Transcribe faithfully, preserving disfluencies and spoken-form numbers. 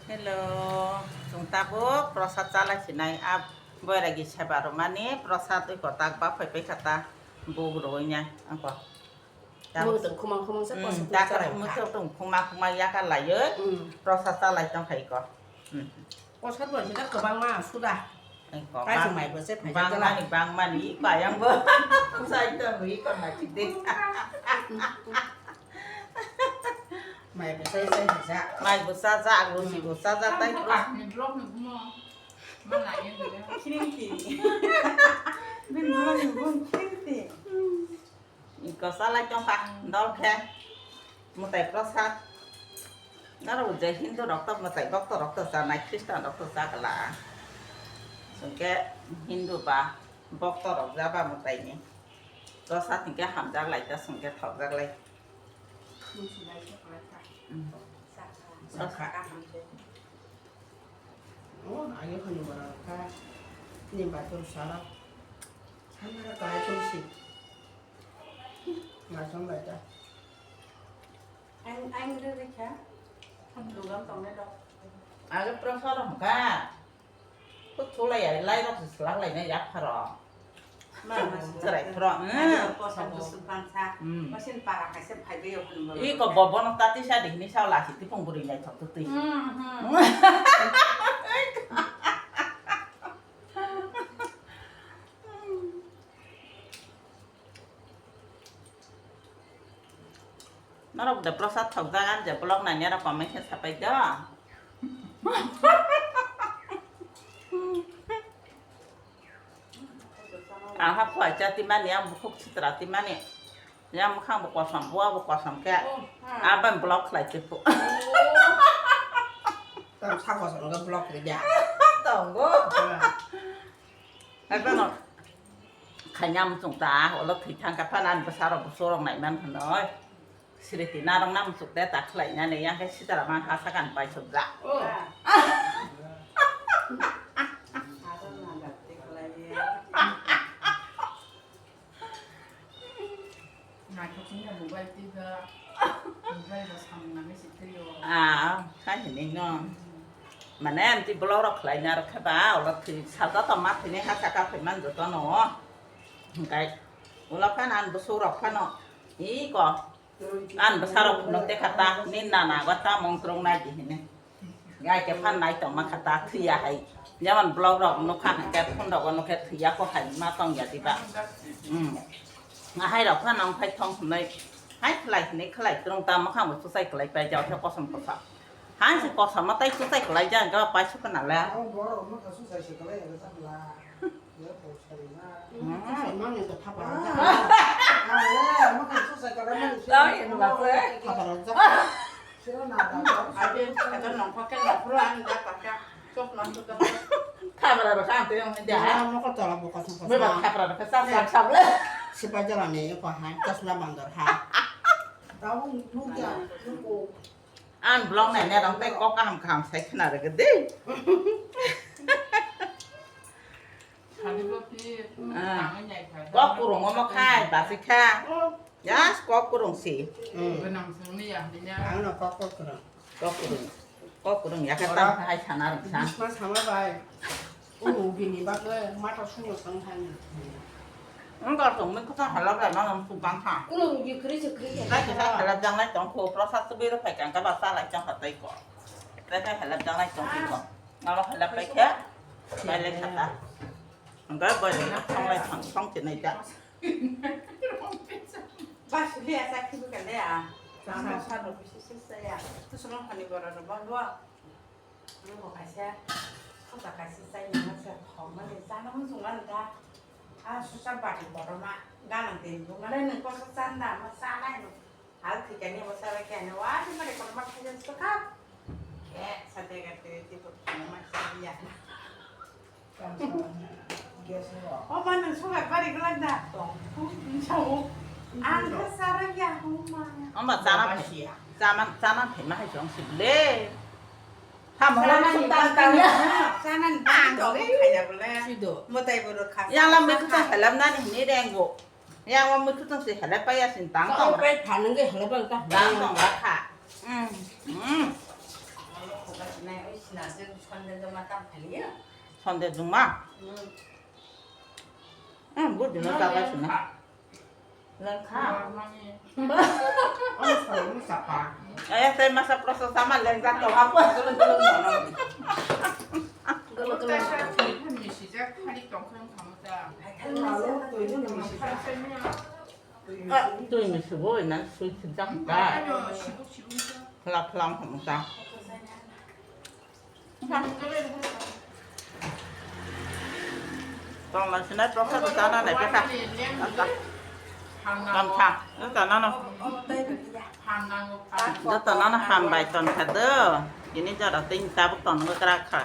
Hello, chwng tabuk prosad chalai sinai. A boiragi seba rwmani prosad oi kotak ba phai phai kha ta buk rwui nai angko. Tabuk Mui tong khumang khumang se hmm, prosad ta chwng kwrwi chwng khumang khumang yaka laioi hmm, prosad chalai tong khai ko. Hmm. Prosad bo sida kwbangma suda. Kaising mai bo se phai jagala. Bangmani, bangmani, iko ayang bo. Sai to iko na chide. Mai bo sai sai ja. Mai bo sa ja, alu si bo sa ja, tai pro. Ni blog ni bumo. Mana ye de. Kiring ki. Bin blog ni bum kiring ki. Iko salai tongkha dol khe mwtai prosad. Norok je Hindu rok to mwtai bokto rok to chanai, Khristan rok to chakla. Chwngkhe Hindu ba bokto rok jaba mwtai ni prosad hinkhe hamjak lai ta, chwngkhe thokjak lai. Sakha. Oh, ayo khani bara kha. Ni batur sara. Samara kai tulsi. Ngasong bai ta. Ang, ang re re kha. Dugan tong ne dok. Age prosad hwnkha. Ko thulai ya, lai rok se slak lai na yak pharo. Ma, ma, ma. Chwrai pharo. Ang hmm. Ko sa ko su pan sa. Hmm. Ko sin para kai se phai be yo hwn ba. I ko bo bono tati sa di ni sa la si ti pung buri lai thok tu ti. Hmm, hmm. Norok de prosad thokjak, ang je vlog nai nera comment khe sapai do. Aha khwai cha timani, ang bukhuk sitra timani. Yang mwkhang bo kosom, bua bo kosom khe. Oh, ha. Aban vlog khlai te phu. Tam sa kosom ga vlog khlai dia. Tongo. Ha. Hai bano. Khanya muchung ta, olo thwi thang ka phanan bwsarok bwsarok nai man hwnoi. Sriti narok nam chuk de ta khlai nani yang khe sitara man ha sakan pai chuk ja. Oh. Naithok wngya mobile twi ba, mobile bo samung nangwi se twi o. Ah, khai hini no. Mane amtwi vlog rok khlai na rok khe ba, ulo thwi salta tongma thwini ha saka phai man joto no. Hingkai ulo phano ang bwswk rok phano. Iko. Ang bwsarok phunuk te kha ta, nini nana go ta mung twrwng nai di hini. Gai khe phan nai tongma kha ta thwiya hai. Jemon vlog rok nukha hwnkhe phone rogo nukhe thwiya kho hai ma tongya diba. Hmm. Ahai rok phano wngphai thong hwnwi. Hai khlai hwnwi khlai twrwng ta mwkhang bo chuchai kwlai pai jao khe kosom kosom. Hai se kosom ma tai chuchai kwlai jang khe paisuk khna le. Ang borok mwkhang chuchai se kwlai ya khe chapla. Khabra rok kha twi wng dia. Bebak khabra rok kha sa sa sa le. Sipai jala ni ko ha chosma bandor ha. Ang vlog nai nai rong tei kok kaham kaham sai khna rwgwi di. Ah. Kok kurung omo khai, basi kha. Yes, kok kurung si. Hmm. Ang no kok kok kurung. Kok kurung. Kok kurung ya kha tam khai sana rung sa. Bisma sama bai. Unu bini bagwi mata sunyo tang thani. Ang kar tong mui kutang halak lai ma nang su bang kha. Kurung gi khri se khri se. Lai kisa halak jang lai tong ko prasad tu biro phai kang ka ba sa lai chang kha tai ko. Lai kha halak jang lai tong ko. Ngalo halak pai kha. Bai lai kha ta. Ang ga bai lai thang lai thang thang ti nai ta. Ba suli asa khibu kale a. Sa sa no bisi sisa ya. Tu sono khani bora no ba bo. Ani bo kaisa, kota kaisa chai nang se thok mani chana muchung mani da. A susa bati kotorma ganang tei bung mani nung kosa chanda ma chanai no. Hal thikani bo sara kani wa ni mani kotorma khaja suka. Ke sate ga te te to ma ya. O ma nung sugar bari glak da. Tong. Sao. Ang kha sara ya huma. Ama chana phai. Chana, chana phai ma hai jong si le. Tamo la sung tang tang ya. Chana ni bang to kaya bole. Sido. Motai boro kha. Yang lam me kutang salam nani ni rengo. Yang lam me kutang se halai pa ya sin tang tong. Kai phanang ge halai bang ta. Tang tong la kha. Hmm. Hmm. Sonde juma. Hmm, bu dino ta bai sina. Lengkha. Eh, tei masa prosa sama lengjak to ha. Tui mi subo na sui sijak ta. Phlap phlang hamo ta. Tong la sinai prosa tu chana nai pesa. Kam kha, tu chana no. Tu chana no ham bai ton kha do. Ini jara ting tabuk ton ngai kra kha.